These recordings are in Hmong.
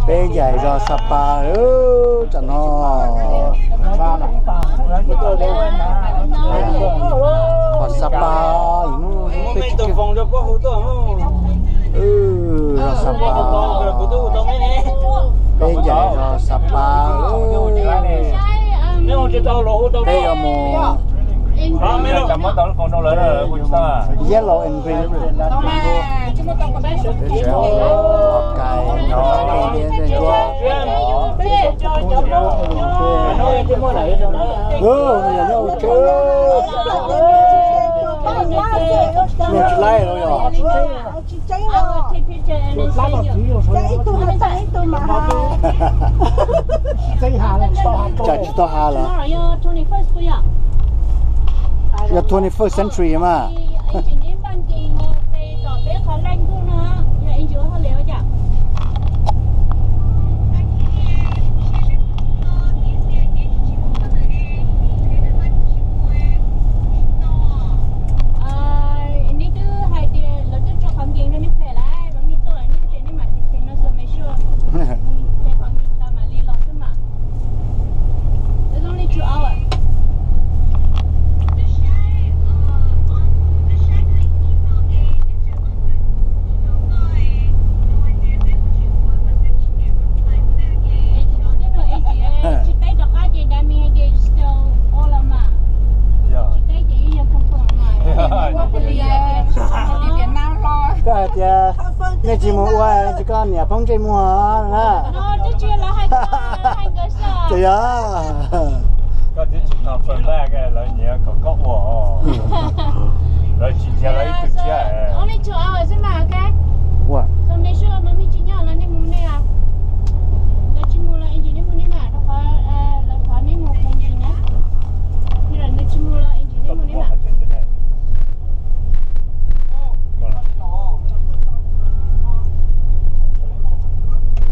Peb ncaim zos Sapa, tam no. Pom Sapa, zos Sapa. Peb ncaim zos Sapa. Peb yuav mus Yellow and Green. Los kais no, ntsuab. Nws yog nyob ua tsheb, nws tsis laib los yog. Tsam tsis tau ha lawm. Yog twenty-first century mas. Koj hais tias nej tsis mus ua tsis koj niam poob ntsej muag na. Tsis yog. Koj twb tsis confirm back lawv nyiam kom koj ua. Lawv tsis nrhiav lawv ib tug tshiab. Ua.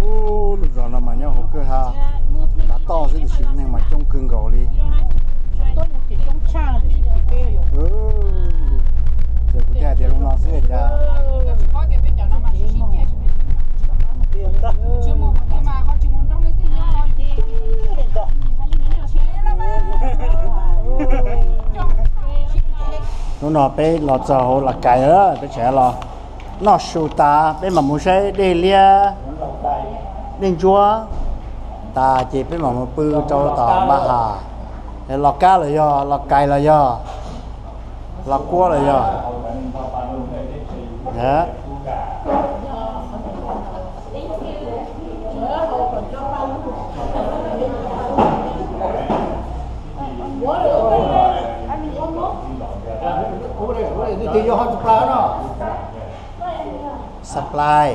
Ub, lub zos no mas nyob hauv kwj ha, tav toj xwb tiam sis neeg mas coob kawg nkaus li. Ces kuv thiaj hais tias zoo no xwb cas. Hnub no peb los txog hauv Las Kais lawm, peb tseem los noj su tas peb mam mus saib dej liab, dej ntsuab tas ces peb mam mus pw rau tom Npab Has. Los Kab los yog, Los Kais los yog, Los Kuab los yog. Supply.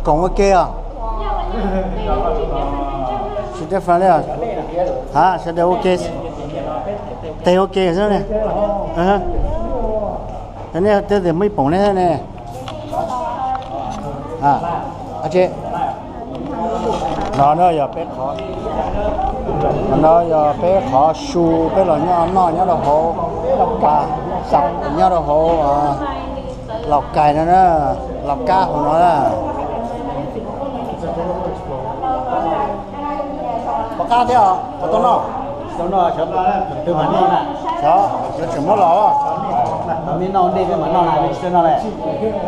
Koom ua ke os. Tsis different li os. Ha, sawv daws ua ke. Tes ua ke xwb ne. Nej twb muaj ib poom ne ne. No no yog peb qhov, no yog peb qhov su peb los nyob noj nyob rau hauv, nyob rau hauv Lauj Kaim no na, Lauj Kab hauv no na. Pov qab thiab os, pov tau noj. Xyov, yuav tsum muab los.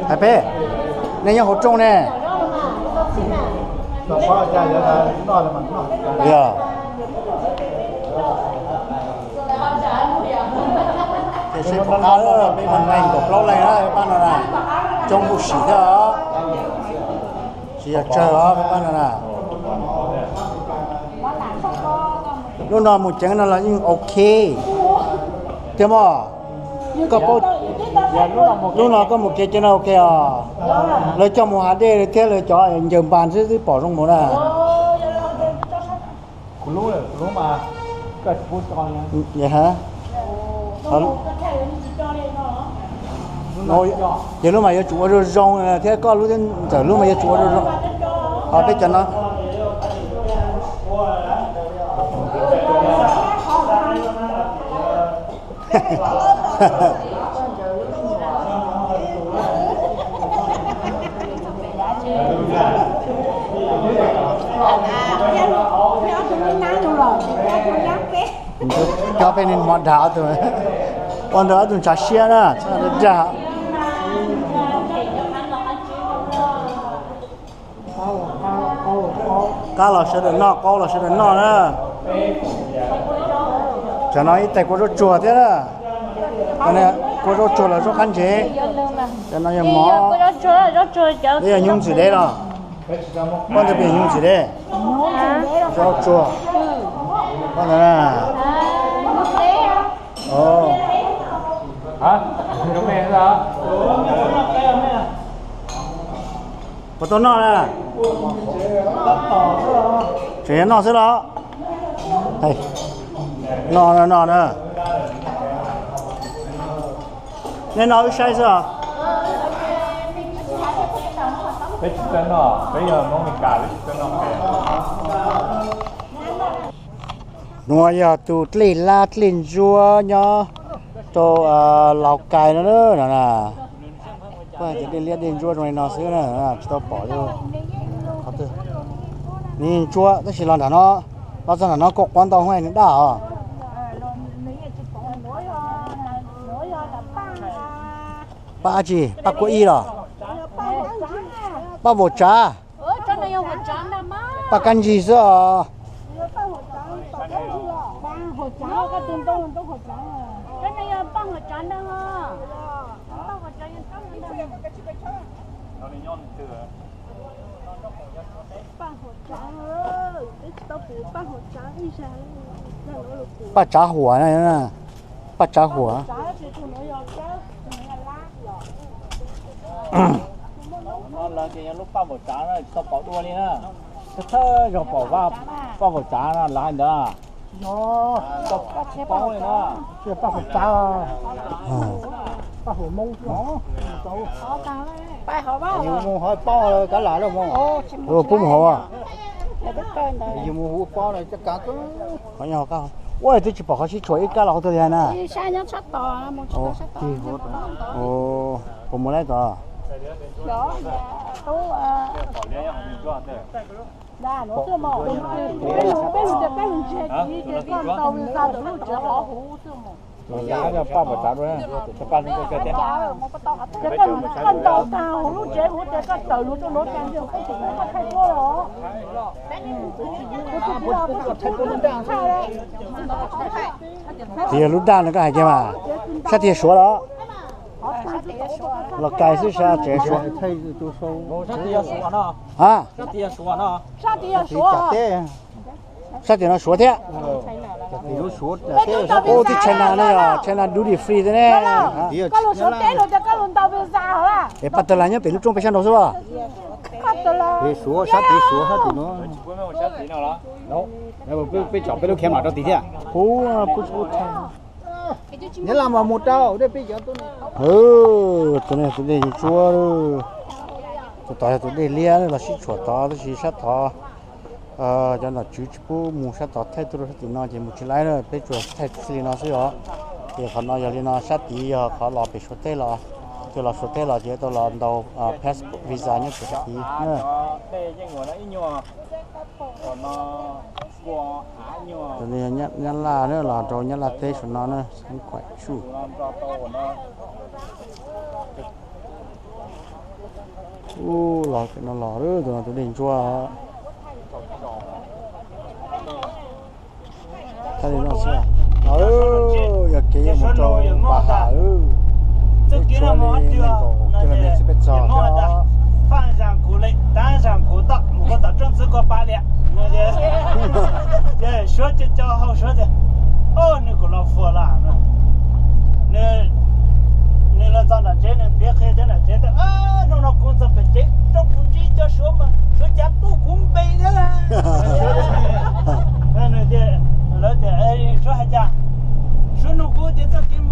Hais peb, nej nyob hauv rooj ne. Yog. Ces seb pov qab, peb mas nees nkaum plaub leeg na, peb pab no na. Coob huv si thiab os. Tsis yog tsawg os, peb pab no na. Lub no mus ceev no los yeej ok thiab mog. Koj paub, lub no koj mus kev cov no ok os. Lawv coj mus hav dej thiab lawv cov ncaws npas xwb twb pom zoo mus na. Ces lub mas yuav tsum ua zoo zoo thiab koj lub thiab Ntxawm lub mas yuav tsum ua zoo zoo. Ho peb cov no. Cov peb niag hmo dag ob tug, ua ntawm ob tug ntshav siab na, dag. Qab los sawv daws noj, qaub los sawv daws noj na. Cov no ib tais kua zuaj tsuag thiab na. Kua zuaj tsuag los zuaj qab ntsev. Cov no yog mov. Yog hnyuv ntxim dev los? Koj ntawd pem hnyuv ntxim dev. Zuaj tsuag. Koj ntawd na. Puas tau noj na? Tseem yog noj xwb los? Noj no, noj na. Nej noj wb saib xwb os. Peb tsis txawj noj, peb yog Hmoob Mes Kas peb tsis txawj noj. Nuav yog tus dlej lab dlej ntsuab nyob rau Laus Kais no na. Peb hais tias dej liab dej ntsuab zoo li no xwb na, tsis tau pom li. Ntsuab tab sis los nram no, los txog nram no koj quav ntau hais nws daj os. Paj dab tsi? Paj kua ib los? Paj vaum tsav? Paj kab ntsig xwb os. Paj tsav huam na, paj tsav huam. Lawv ces yog lub paj vaum tsav no tsis tau pom dua li na. Thawj thawj zaug pom paj vaum tsav no lawv hais ntawd. Yog paj vaum tsav, paj huam Hmoob. Yus mus hov paub kav lam lawm mus. Pub mus hov. Yus mus hu paub no coj kav. Ua twb tsis pom qhov sib tshuam ib kab los qhov twg li na. Puas mus laib tod? Paj vaum tsav. Tis yog lub daj no koj hais kiag mas, sab tis yog Suav los? Los Kais xwb sab tsev Suav. A, sab tis no Suav thiab. Ub, tib China no yog China duty free thiab ne. Es Paj Tawg Las nyob pem lub roob pem sab nraud xwb as? Peb tsom peb lub khev mam rau tim thiab. Nyob Laj mas mus rau dej pib cov tus ne, tus dej ntsuab, tus tod yog tus dej liab los sib tshuam tod tab sis sab tod cov nom tswv tsis pub mus sab tod, thaij tuaj rau sab tim no ces mus tsis laib na, peb tsuas thaij xws li no xwb os. Ces qhov no yog li no, sab tid yog qhov los pem Suav teb los, ces los Suav teb los ces tau los ntaus passport visa nyob pem sab tid. Nyab Laj na, los rau Nyab Laj teb saum no na, Xeev Khuam Tswj. Ub, los pem no los, tus no tus dej ntsuab. Thaij li no xwb. Yog kev yuav mus rau Npam Ham, peb tshuav li nees nkaum kilomev xwb peb txog thiab. Suav ces co hau Suav tias, o, nws kuj los fuas lawm. Nws los txog nram tsev nws piav qhia cov nram tsev tias, hnub no kuv txog pem tsev rau kuv ntsib cov Suav mas Suav cas pub kuv npe thiab lauj. Lawv tias, Suav hais cas? Suav nug kuv tias txoj kev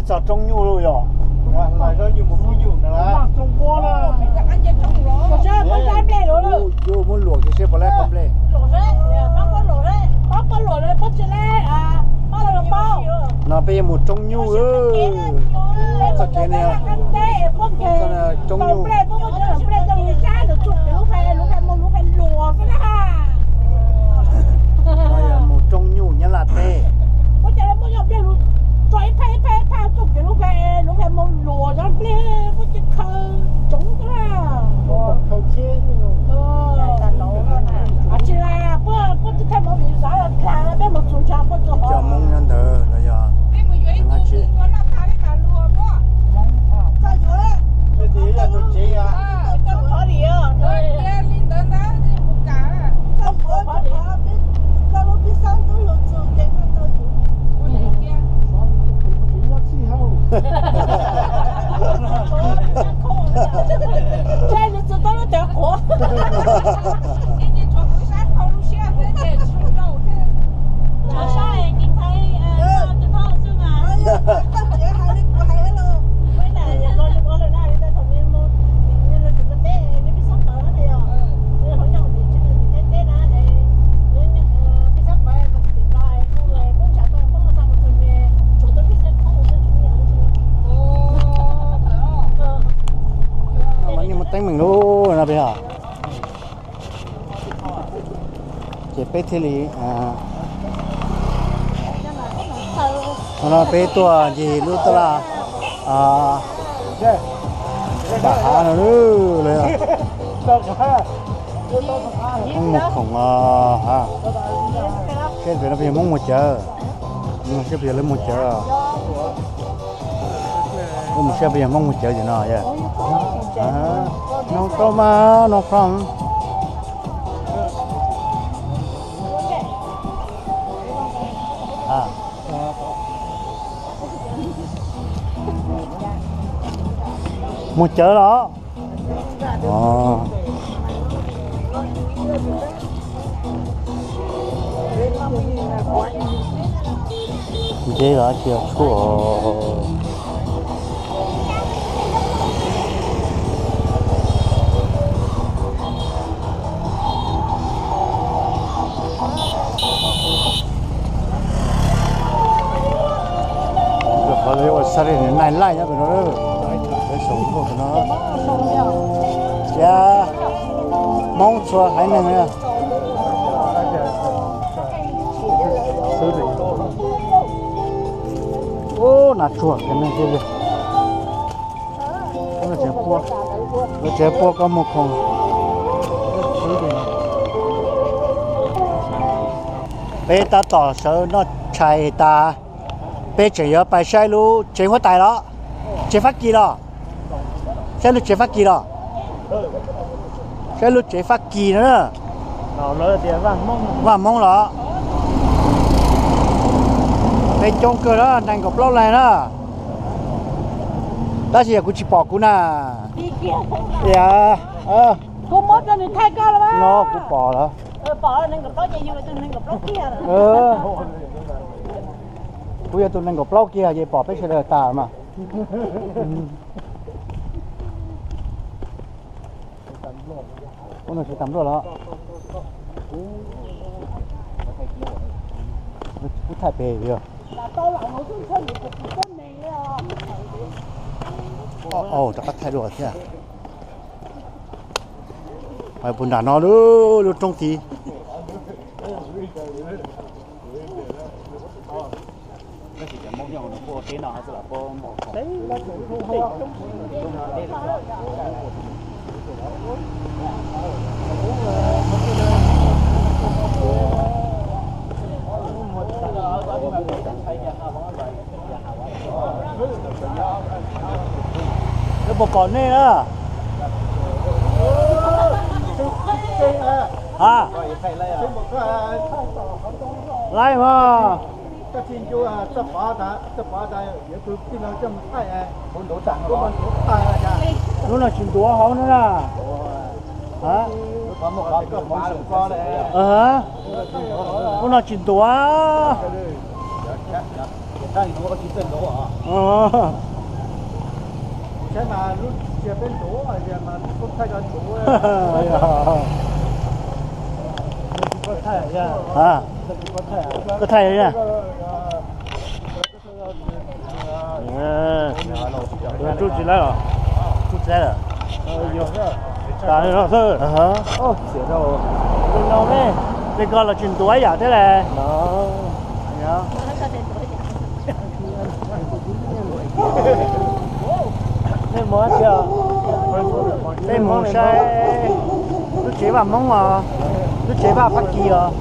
Txog roob nyuj lawm yog. Yus muab luam kiag seb puas laib qhov nplej. No peb yuav mus roob nyuj. Txoj kev no, roob nyuj. Mus roob nyuj Nyab Laj teb. Cov Hmoob nyob ntawd los yog, Teeb meem lub no peb, ces peb thiaj li, no peb tuaj ncig lub taj laj pam hav no lawm. Hmoob mus khoom hav, seb ntawm no puas yog Hmoob mus cawv, seb puas yog lawv mus cawv. Mus saib puas yog Hmoob mus cawv tim no. Noog rau mas noog rau. Mus cawv los? Nce los tsis yog tshuaj. Qhov ua sa li nai laij nyob pem no, peb xyoo tuaj pem no. Ua Hmoob txhua haiv neeg. Ub, nas tsuag kiag neeg thiab li. Lawv tseem pua koj mus khoom. Peb tab tom sawv noj tshais tas, peb tseem yuav pais saib lub tsev huab tais los, tsev Fab Kis los, saib lub tsev Fab Kis los, saib lub tsev Fab Kis no na. Vaj Hmoob los, peb coob kawg na, nees nkaum plaub leeg na. Tab sis yog kuv tsis pom kuv na. No kuv pom lawm. Kuv yog tus nees nkaum plaub kiag ces pom peb sawv daws tas mas. Ub, no tsis tas npluaj los? Kuv thaij pem yog. Rov qab thaij dua thiab. Pais puag nram no lub, lub roob tid. Puas pom nej na? Ha, laij mas. Lub no tsis ntuav hauv no na. Lub no tsis ntuav. Tab ntawd tsis txawj ntov. Saib mas lub tsis peb ntov, mas lub koj thaij cov ntov. Koj thaij, koj thaij. Rub tsis laib los? Rub tsis laib lawm. Tas no xwb. Tej koj los tsis ntuav yam thiab las. Peb mus saib lub tsev vaj Hmoob os, lub tsev vaj Fab Kis os.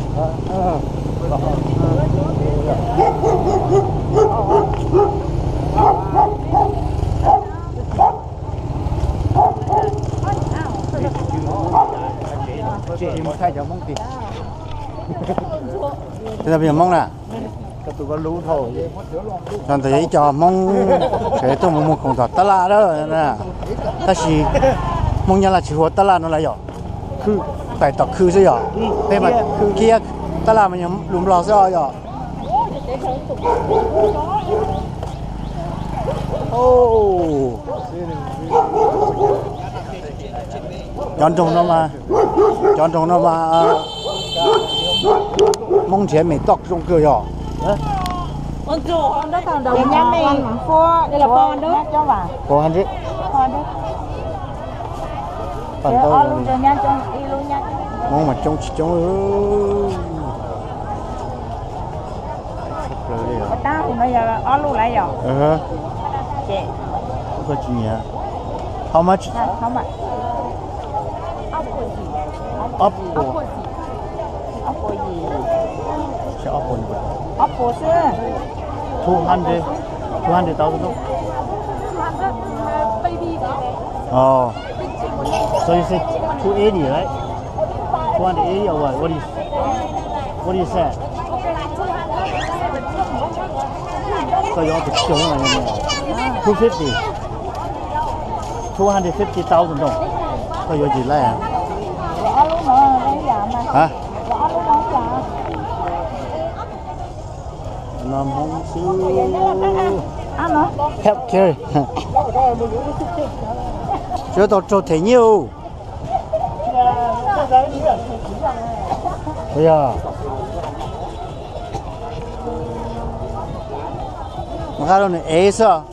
Mus thaij cov Hmoob tid. Hmoob na. Cov ntawd yog ib co Hmoob tsev tuaj mus muag khoom tom tab laj lawm, tab sis Hmoob Nyab Laj tsis hu ua tab laj no lawm yom, tais tom khw xwb yom. Peb mas kiab tab laj mas yog lus Nplog xwb os yom. Cov nroog no mas, cov nroog no mas Hmoob nrhiav mem toj zoo kawg yog. Four hundred. Hmoob mas coob tsis coob. Ob lub lawm yom. Koj tsis nyiam. How much? Ob puas. Ob puas. Ob puas. Two hundred, two hundred thousand. Oh. So you say two eighty, right? Two hundred eighty or what? What do you, what do you say? Koj yuav ob puas tsib caug, two fifty. Two hundred fifty thousand đồng. Koj yuav tsis laib? Hab? No Hmoob xwb. Help carry. Tsuav tau raug them nyiaj. Ua yog, mus qab rau nws ev xwb.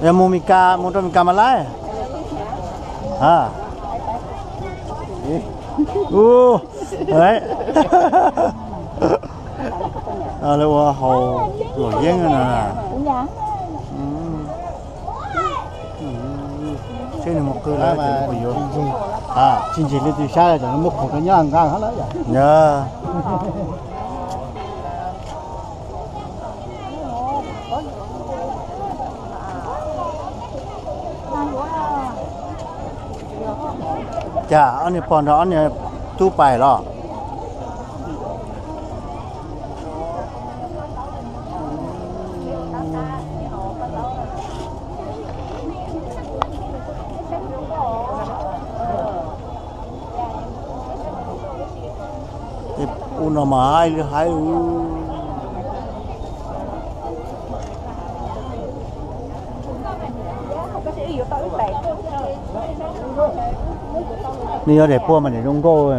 Yog mus Mes Kas, mus rau Mes Kas mas laib. A, u, lawv ua haus luam yeeb no. Seb nws mus qw lawm, tsis ntsis li tus sab, muab khoom rau nyob nqa hab lawm. Cas ob niag pog nrog ob niag tub pais los? Tej ub no mas haib li haib. Nws yog daim pua mas daim zoo nkauj.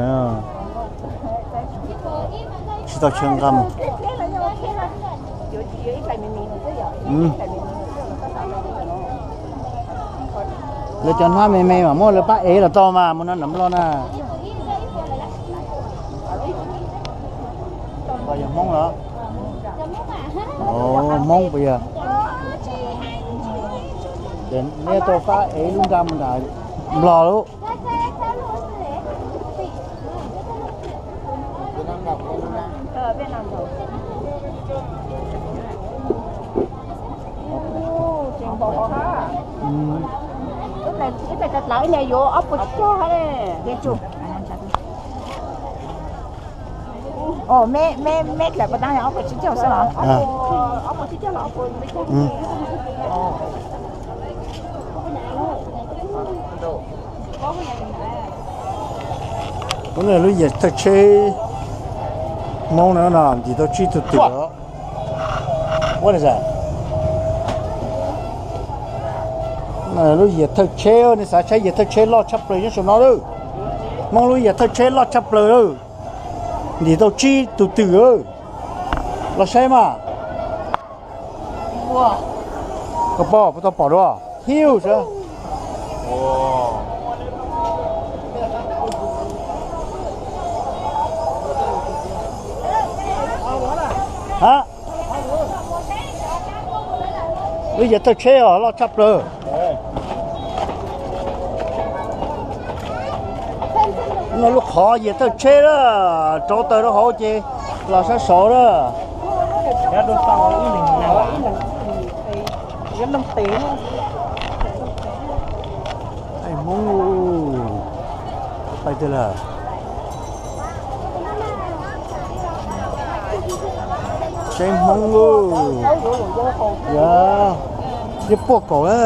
Tsis tau tshee nqa mus. Lawv cov hnab me me mas muab lawv pab ev los tau mas mus no nram Nplog na. Yog Hmoob los? Hmoob puas yog? Ces neb tau pab ev lub nra mus nram Nplog lawm. Ib tais tab laj ib nyuag yuav ob puas tsib caug. Ua, me, me, me dlaim puas tas yog ob puas tsib caug xwb los? Ub, lub yam thawj tsheb, Hmoob no no ntim tau tsib tug twm. Lub yias thawj tsheb, nej xav saib yias thawj tsheb loj tshaj plaws nyob saum no lawm. Hmoob lub yias thawj tsheb loj tshaj plaws lawm. Ntim tau tsib tug twm. Los saib mas. Koj pom, puas tau pom dua? Hiu sab. Ha, lub yias thawj tsheb os, loj tshaj plaws. No lub qhov yias thawj tsheb na, rauv taws rau hauv ces los sab saud na. Hmoob, pais twg lawm? Saib Hmoob, yog puaj kaum na.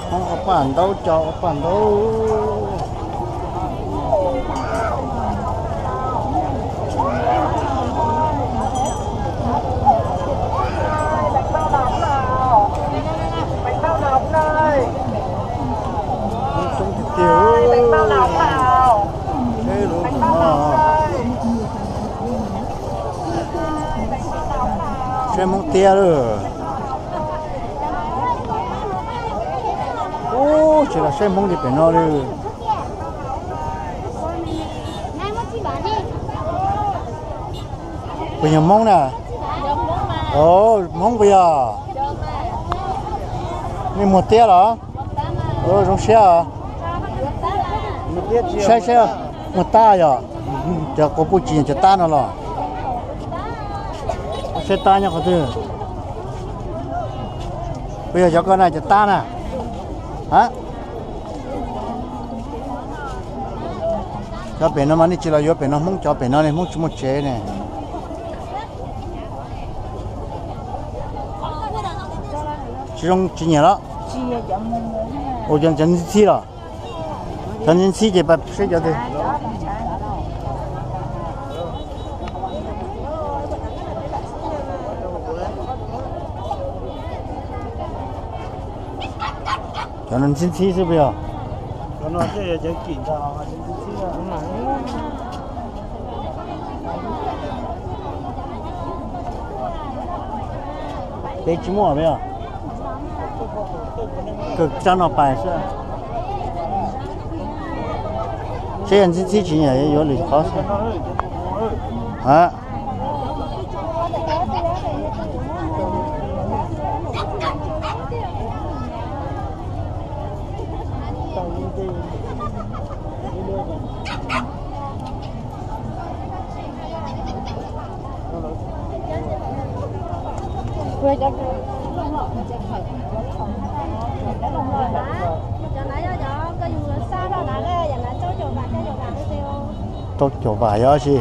Hmoob ua paj ntaub, cov ua paj ntaub. Coob tiag tiag. Saib Hmoob tiag lawm. Ub, tsis los saib Hmoob li pem no li. Puas yog Hmoob na? Hmoob puas yog? Nej muag tiab los? Zoo siab. Saib saib, muag tab yog. Cov quas puj tsis yog cov tab no los? Saib tab nyob qhov twg? Puas yog cov ko na, cov tab na? A, cov pem no mas nej tsis los yuav pem no, Hmoob cov pem no ne, Hmoob tsis muaj tsev ne. Tsis zoo tsis nyiam los? Ua cov ntxhib ntxhib los? Cov ntxhib ntxhib ces pab seb cov twg. Cov no ntxhib ntxhib xwb puas yog? Peb tsis muaj puas yog? Kawg rab no pais xwb. Seb yog ntxhib ntxhib tsis nyiam yuav lwm qhov xwb. Rau caum vam yog si.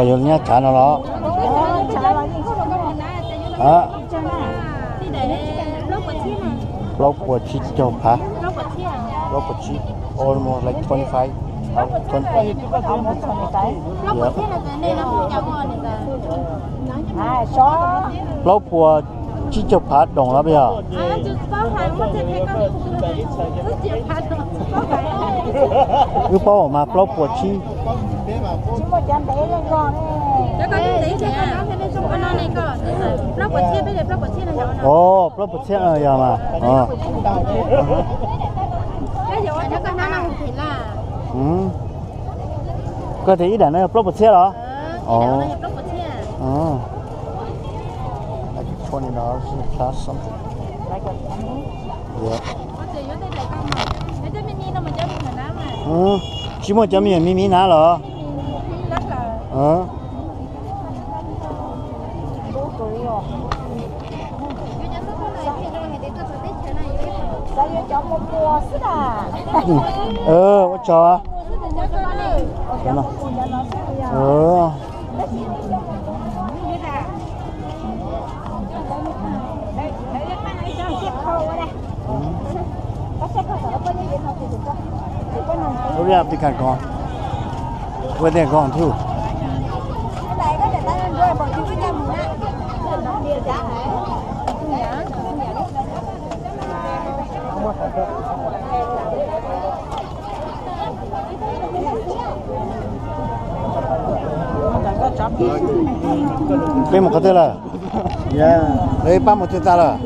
Yuav nyab tshav no los? Plaub puas tsib caug phav. Plaub puas tsib, almost like twenty five. Plaub puas tsib caug phav doos los puas yog? Wb paub mas plaub puas tsib. O, plaub puas txhiab yog mas. Koj tias ib daim no yog plaub puas txhiab los? Tsis muaj cov me nyuam me me na los? Ua tsaug. Ua li cas koj, ua tias koj thiab. Peb mus qhov twg lawm? Peb pab mus twg tag lawm?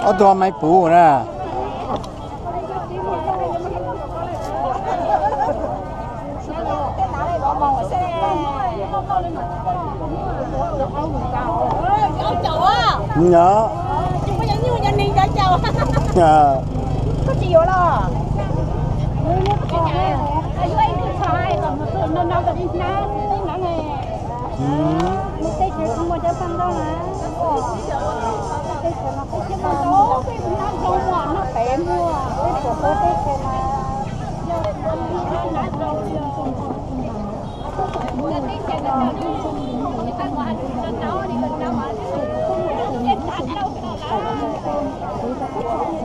Ob tug maiv puv na.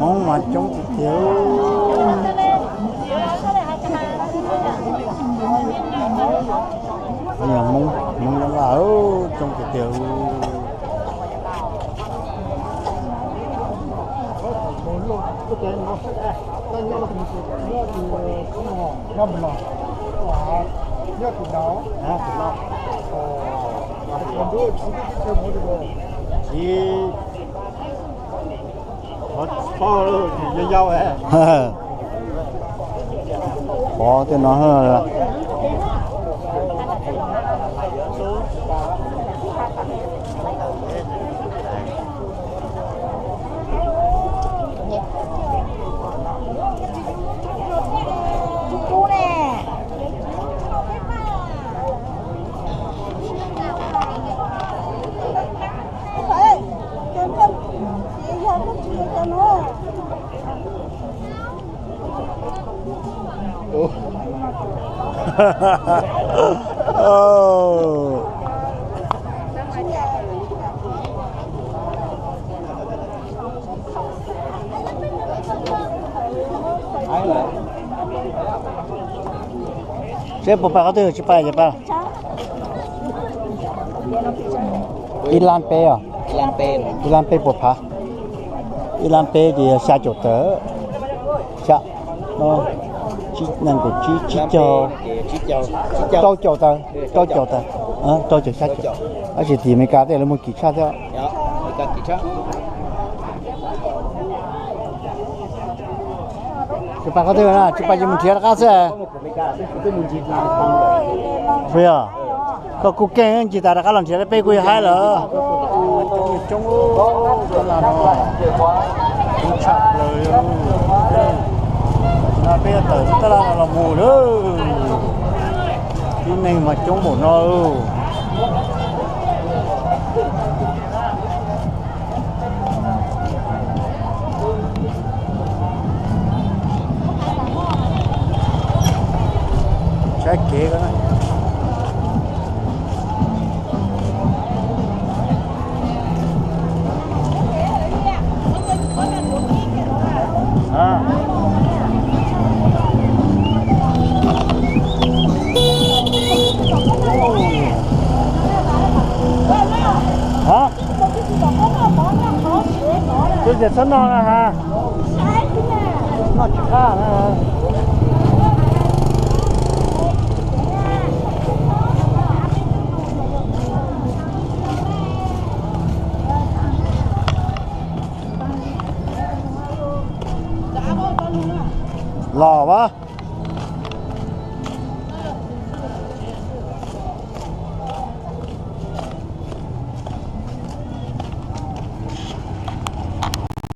Hmoob mas coob tiag tiag. Hmoob, Hmoob Nyab Laj coob tiag tiag. Qhov tej no. Seb puas pab qhov twg, tsis pab ces pab. Ib lab peb os. Ib lab peb puas phav? Ib lab peb ces yog xya caum tawm. Xya, no, nees nkaum tsib, tsib caug, rau caum tawm, rau caum tawm, rau caum xya caum. Tab sis tim Amelikas tej lawv muag kim tshaj thiab. Tsis pab qhov twg na, tsis pab ces mus nrhiav rov qab xwb. Puas yog? Koj kuj keej ncig tas rov qab los nrhiav peb kuj yog haib lawm. Coob, coob, coob tshaj plaws. No peb yuav tawm tab laj los mus lawm. Tib neeg mas coob npaum no. Saib kev ko na. Tus tias txhob noj na ha. Noj tsis qab na. Los a.